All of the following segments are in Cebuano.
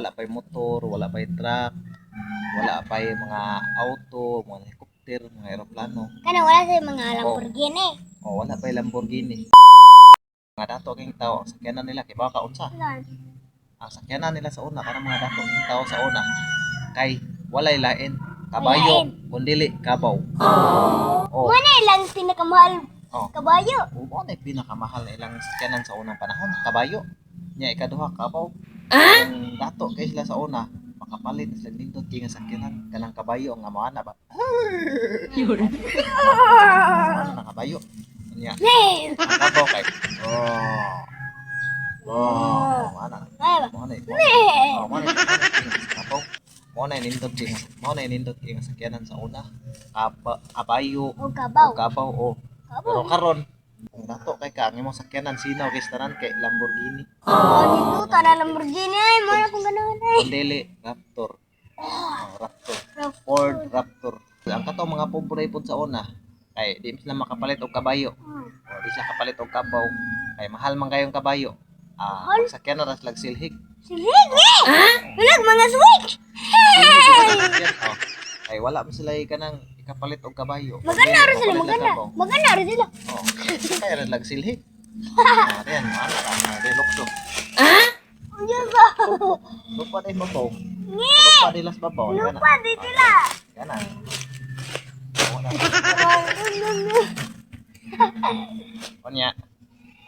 Wala pa'y motor, wala pa'y truck, wala pa'y mga auto, mga helicopter, mga eroplano. Kana wala sa mga Lamborghini. Oh, wala pa'y Lamborghini. Mga dato king tao, ang sakyanan nila kay baka unsa? Ang sakyanan nila sa una, kanang mga dato king tao sa una kay walay lain kabayo kundili kabaw. Oh. Muna ilang pinakamahal kabayo. Oh, mao na pinakamahal na ilang sakyanan sa unang panahon, kabayo. Nya ikaduha, kabaw. Ang dato kay sila sa una, makapalit na sila nindot kay nga sakyanan kanang kabayo nga mo ana ba. Ano na kabayo? Nya Ne. ang kabaw kay oh. Oh, ana. Ay ba? Mo na. Ne. Oh, mo na kabaw. Mo na nindot kay nga sakyanan sa una. Kabayo, O kabaw. o kabaw o. Kabaw. Pero karon kung dato kay ka ang imong sakyanan sinaw kay tanan kay Lamborghini. Oh, dito tara Lamborghini ay mo na kung ganahan ay. Kundili Raptor. Oh, Raptor. Ford Raptor. Ang katong mga pobre pod sa una kay di sila makapalit og kabayo. O di siya kapalit og kabaw kay mahal man kayong kabayo. Ah, Mahal? sakyan na ra sila silhig. Silhig ni. Walang mga switch. Silhig, oh. Kay wala man sila kanang ikapalit og kabayo. Maganda ra sila, Kapalit lang maganda. kabaw. Maganda ra sila. Oh, kaya ra sila silhig. Ah, diyan, ano ra, di lukso. Unya ba? Lupa din babaw. Lupa din las babaw. Yan na. Lupa di sila. Yan na. Wala. Unya,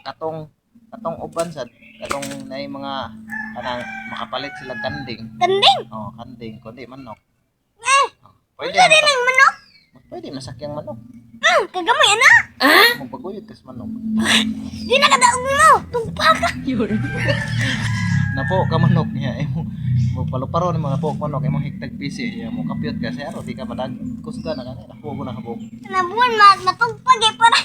katong katong uban sad, katong nay mga kanang makapalit sila kanding. Kanding. Oh, kanding kundi manok. Eh, Oh, pwede unsa man din ang manok? Pwede masakyang manok. Kagamay ana. Magpaguyod kas manok. Di na kadaog mo. Tugpa ka. Napo ka manok niya imo mo paluparo ni mga napo ka manok imong higtag pisi iya mo kapyot ka sa di ka madag kusga na kani napo ko na kabuk. Nabuan ma matugpag eh para.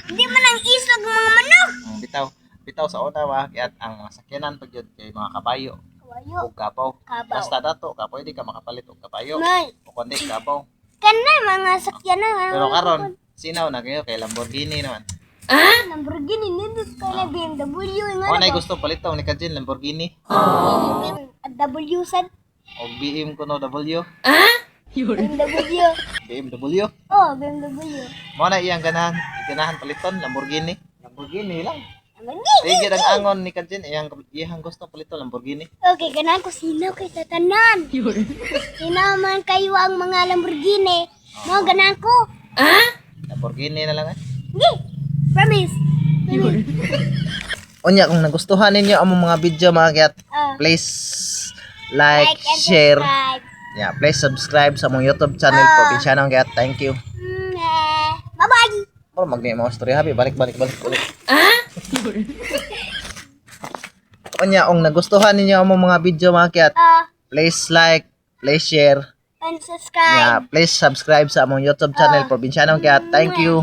Di man ang isog ng mga manok. Ang bitaw bitaw sa una wa kay ang mga sakyanan pag yun kay mga kabayo Kabayo. o kabaw. Kabaw. Basta dato ka pwede ka makapalit og kabayo May o kundi kabaw. kana mga sakyanan. Pero karon sinaw na kayo kay Lamborghini naman. Lamborghini nindot ka na BMW nga. Mo na gusto palitaw ni Kajin Lamborghini At W sad. o BM kuno W. BMW. BMW. Oh, BMW. Mo na iyang ganahan, ganahan paliton Lamborghini. Lamborghini lang. Lamborghini. Sige ang angon ni Kajin iyang iyang gusto paliton Lamborghini. Okay, ganahan ko sinaw kay tatanan. Sinaw man kayo ang mga Lamborghini. Mo ganahan ko. Lamborghini na lang eh. Hindi. Promise. Unya kung nagustuhan ninyo ang mga video mga kayat, please like, Like and share. subscribe. Yeah, please subscribe sa mong YouTube channel Probinsyano Kayat. Thank you. Bye-bye. Pero magni mo story happy balik balik balik ulit. Unya kung nagustuhan ninyo ang mga video mga kayat, please like, please share, And subscribe. yeah, please subscribe sa among YouTube channel Probinsyano Kayat. Thank you.